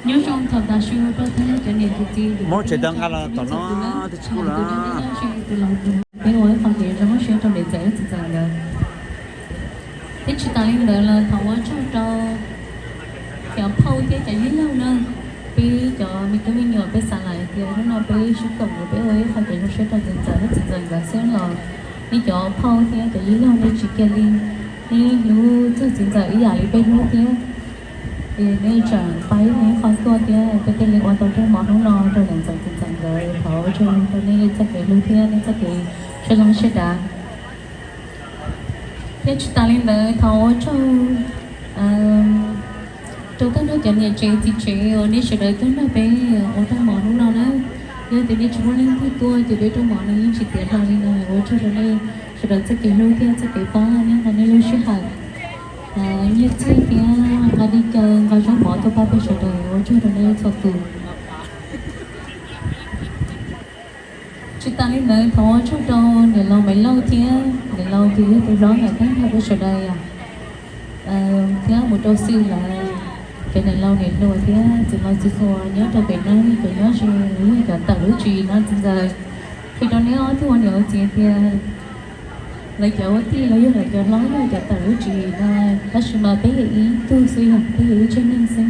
Nyob zoo thaum tas su rau tag cov niam txiv. Muab tsev tau nqa los tom no, twb tsis kuj los. Peb ua ib qho kev zoo siab rau niam ntxawm thiab txiv ntxawm nkawd. Thiab tsis tas li ntawd los thov ua tsaug rau cov phauj thiab cov yij laug na. Peb cov me tub me nyuam peb xav lawm tias hnub no peb sib koom peb ua ib qho kev zoo siab rau niam ntxawm thiab txiv ntxawm nkawd xwb los nej cov phauj thiab cov yij laug nej tsis kiag li, nej hlub txog txiv ntxawm ib yam li peb hlub thiab. Es nej tseem pab ib qho tuaj thiab peb thiaj li ua tau noj mov hnub no rau niam ntxawm txiv ntxawm nkawd. Thov ua tsaug rau nej txoj kev hlub thiab nej txoj kev siab zoo siab dav. Thiab tsis tas li ntawd thov ua tsaug rau tag nrho cov niam tsev txiv tsev uas nej sawv daws tuaj nrog peb ua noj mov hnub no na. Yog tias nej tsis muaj leej twg tuaj ces peb noj mov no yeej tsis tiav hlo li no. Ua tsaug rau nej sawv daws txoj kev hlub thiab txoj kev pab nyob hauv nej lub sij hawm nyiaj txiag thiab nqa dej cawv nqa zaub mov tuaj pab peb sawv daws. Ua tsaug rau nej txhua tus. Tsis tas li ntawd thov ua tsaug rau niam laus Maiv Lauj thiab niam laus tus yawg tus hlob ntawm peb nrog peb sawv daws thiab mus rau xwb lawm. Cov niam laus niam hluas thiab txiv laus txiv hluas nyob rau pem no cov nyob ze yog cov tawm lub tsis no txiv ntxawm. Qhia rau neb ob tug ua niam ua txiv tias lawv cov ua tij los yog lawv cov hlob yog cov tawm lub tsis no, tab sis mas peb yog ib tug xwb, yog peb yog ib tsev neeg xwb.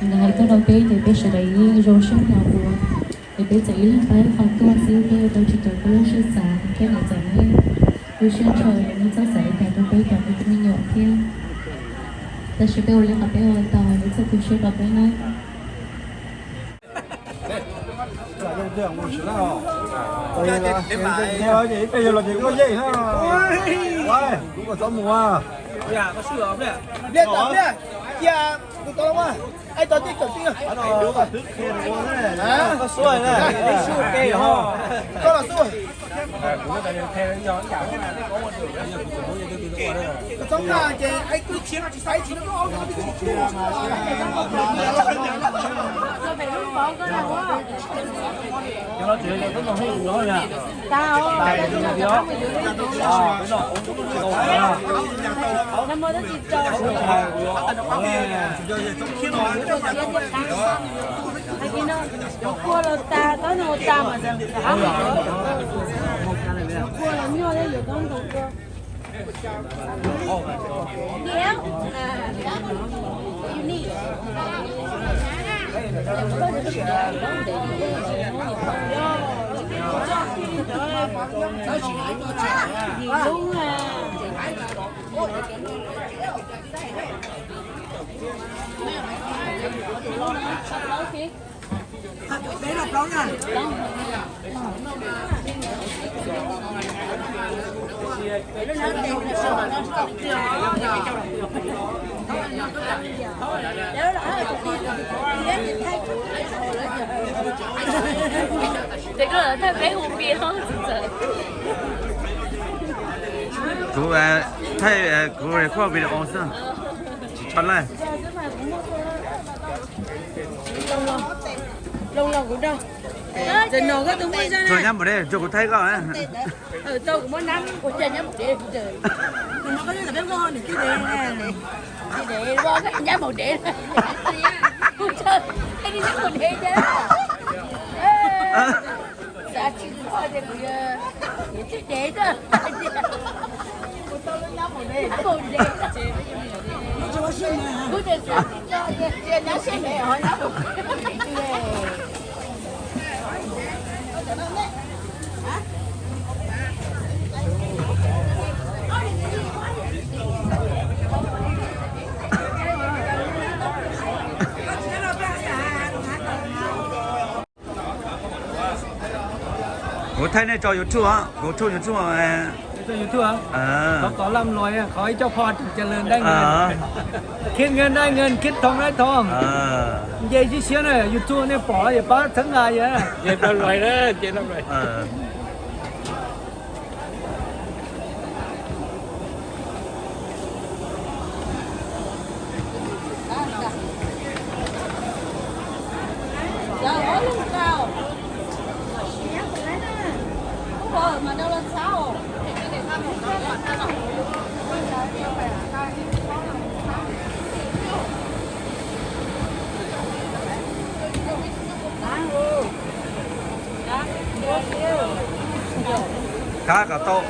Nws hais tuaj rau peb ces peb sawv daws yeej zoo siab hlo ua. Es peb txawm ib leeg pab ib qho tuaj xwb, peb ua tau tsis raws peb lub siab xav, thiab niam ntxawm neb lub siab ntshaw nws txhob xav li cas rau peb cov me tub me nyuam thiab. Tab sis peb ua li qhov peb ua tau, nws txhob tu siab rau peb nawb. Cov kua los tas, tab no tas mas, cov kua los nyuaj thiab yuav tau nkaus kua. Ces koj thaij peb hu npi no txiv ntxawm. Kuv thaij, kuv record video xwb, tsis tso live. Tsuas nyab npaum deb, tsuas kuv thaij koj. Tau kuv muab nab ua cas nyab npaum dev. Nyab npaum dev. Nyab npaum dev. Xav tsis txog tias kuv yog niam txiv dev xwb. Nyab npaum dev. Kuv tseem xav tsis txog tias nyab siab dev ho nyab npaum dev. Kuv thaij nej tso YouTube, kuv thaij YouTube. Khov kov lam luas, khov ib co pho tus ca lawg dai nws, khiv nws dai nws, khiv thoo dai thoo. Nce ib siab na, YouTube nej pom es pab txhawb nqa yom. Qab kom tau.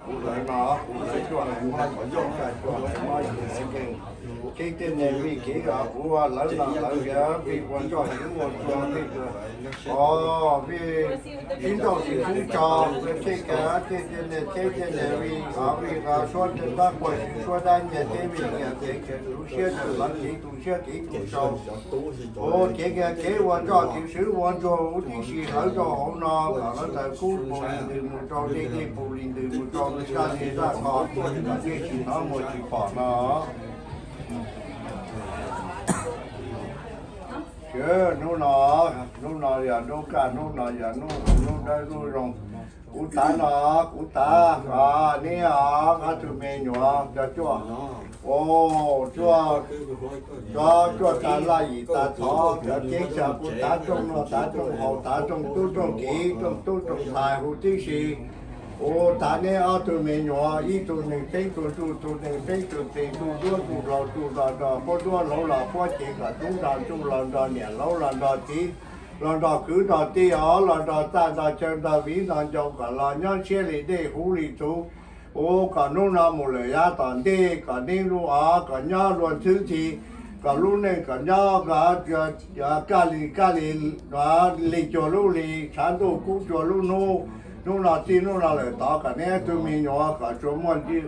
Kuv lawv no, kuv lawv coj lawv muab cov yoj caj coj lawv muab yus lawv nkeeg. Kev tej niag vij kev os, kuv ua lawv no lawv yog vij ua nroj xwb ua tsuag vij ua, o, vij sib nrauj xwm kub tso, tej tej niag teb tej niag vij os, vij suab tej dab quaj suab dab nyiag teb vij nyiag kev, kuv lub siab ntawm lawv kev tu siab kev tu sau. Ua kev nyiag kev ua nroj kev swb ua ntsuag huv tib si lawv rau hauv no kom lawv ntawd kub pus li ntws mus rau dej, dej pus li ntws mus rau zaj zej zaj qho, kom tej tsis hnov muag tsis pom no. Sawv hnub no, hnub no yog hnub kaj, hnub no yog hnub, hnub dawb hnub zoo. Kuv tav no, kuv tav, neb os, ob tug me nyuam cov cuaj, o, cuaj, cov cuaj tas laj yim tas thov cov ceeb tsam kuv tav rooj noj tav rooj haus tav rooj tub rooj kiv rooj tub rooj ntxhais huv tib si. Kuv tav neb ob tug me nyuam, ib tug neeg teeb tug ntsuj, tug neeg teeb tug tes, tug duab tug hlau, tug los nrog puab duab, hlau los puab cev, kom tub nrog ntsuj los nrog niam, hlau los nrog txiv, los nrog kwv nrog tij os, los nrog txaj nrog chaw nrog viv nrog ncaus, kom los nyob siab li dej huv li txhuv. Ua kom hnub no mus lawm yav tom ntej kom neb lub os kom nyob luag ntxhwb ntxhi, kom lub neej kom nyob kaj li kaj li, li cuag lub hli, tshav ntuj kub cuag lub hnub. Hnub no txij hnub no lawm tod kom neb ob tug me nyuam kom tsuas muaj ntsib,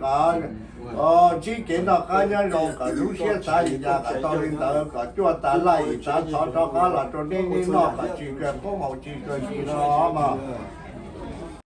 ntsib kev noj qab nyob zoo, kom lub siab xav li cas kom tau li ntawd, kom cuaj tas laj yim tas thov rov qab los rau neb, neb noj kom tsis kawg qoob haus tsis kawg ntsis no mog.